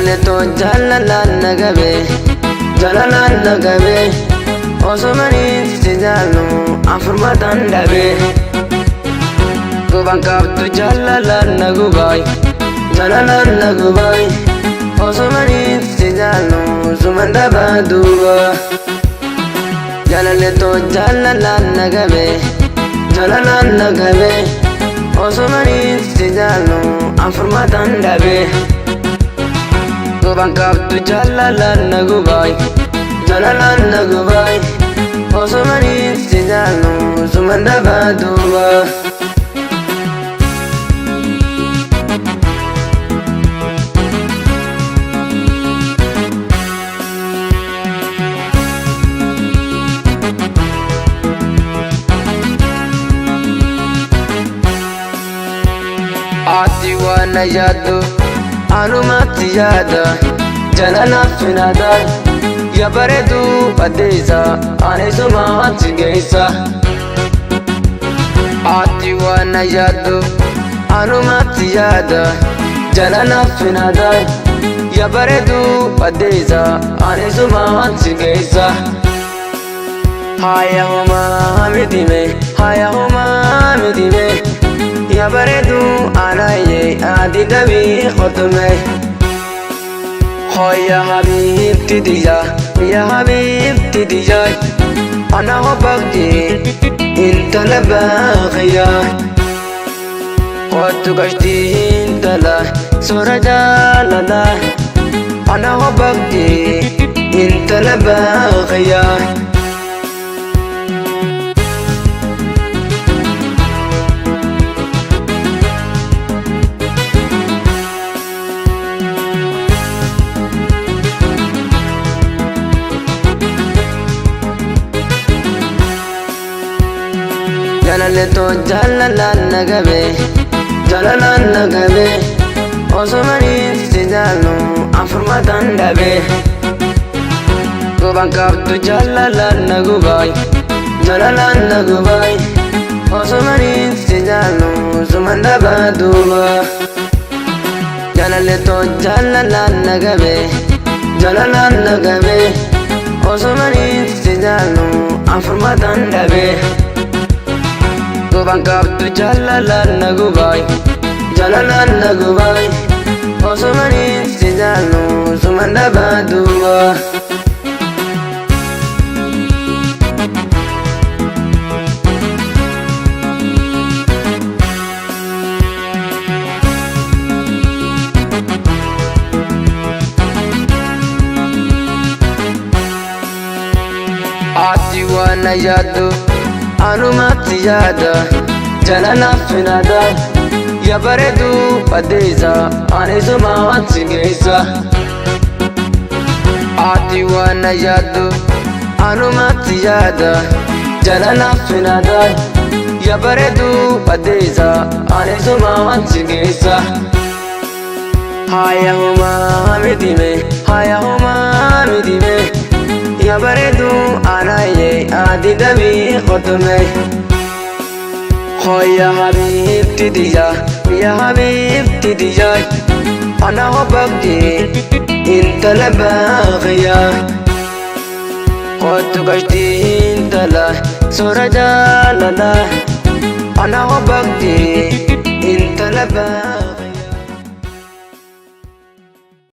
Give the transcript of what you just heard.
Jaalalleetoo jaalalaan na gabe, jaalalaan na gabe, osomanii si jaallu afurmataan dhabe. Gubaan qabdu jaalalaan na gubaay, jaalalaan na gubaay, osomanii si jaallu suman dhabaa duuba. Jaalalleetoo jaalalaan na gabe, jaalalaan na gabe, osomanii si jaallu afurmataan dhabe. Gubaan qabdu jaalalaan na gubaay, jaalalaan na gubaay, osomanii si jaallu suman dhabaa duuba. Ati waan na yaaddu anumatti yaada, jaalalaaf finaata yaa bareedu addeessa ani sumaatti geessa. Ati waan na yaaddu anumatti yaada, jaalalaaf finaata yaa bareedu addeessa ani sumaatti geessa. Haya homaa mitime, haya homaa mitime, yaa bareedu anaayee ati dabii qotume. Hoya habibti diya, ya habibti diya, ana hobaqdi intala baaqiya. Qottu gashti intala suura jaalala, ana hobaqdi intala baaqiya. Jaalalleetoo jaalalaan na gabe, jaalalaan na gabe, osomanii si jaallu afurmataan dhabe. Gubaan qabdu jaalalaan na gubaay, jaalalaan na gubaay, osomanii si jaallu suman dhabaa duuba. Jaalalleetoo jaalalaan na gabe, jaalalaan na gabe, osomanii si jaallu afurmataan dhabe. Gubaan qabdu jaalalaan na gubaay, jaalalaan na gubaay, osomanii si jaallu suman dhabaa duuba. Ati waan na yaaddu anumatti yaada, jaalalaaf finaata yaa bareedu addeessa ani sumaatti geessa. Ati waan na yaaddu anumatti yaada, jaalalaaf finaata yaa bareedu addeessa ani sumaatti geessa. Haya homaa mitime, haya homaa mitime, yaa bareedu anaayee ati dabii qotume. Hoya habibti diya, ya habibti diya, ana hobaqdi intala baaqiya. Qottu gashti intala suura jaalala, ana hobaqdi intala baaqiya.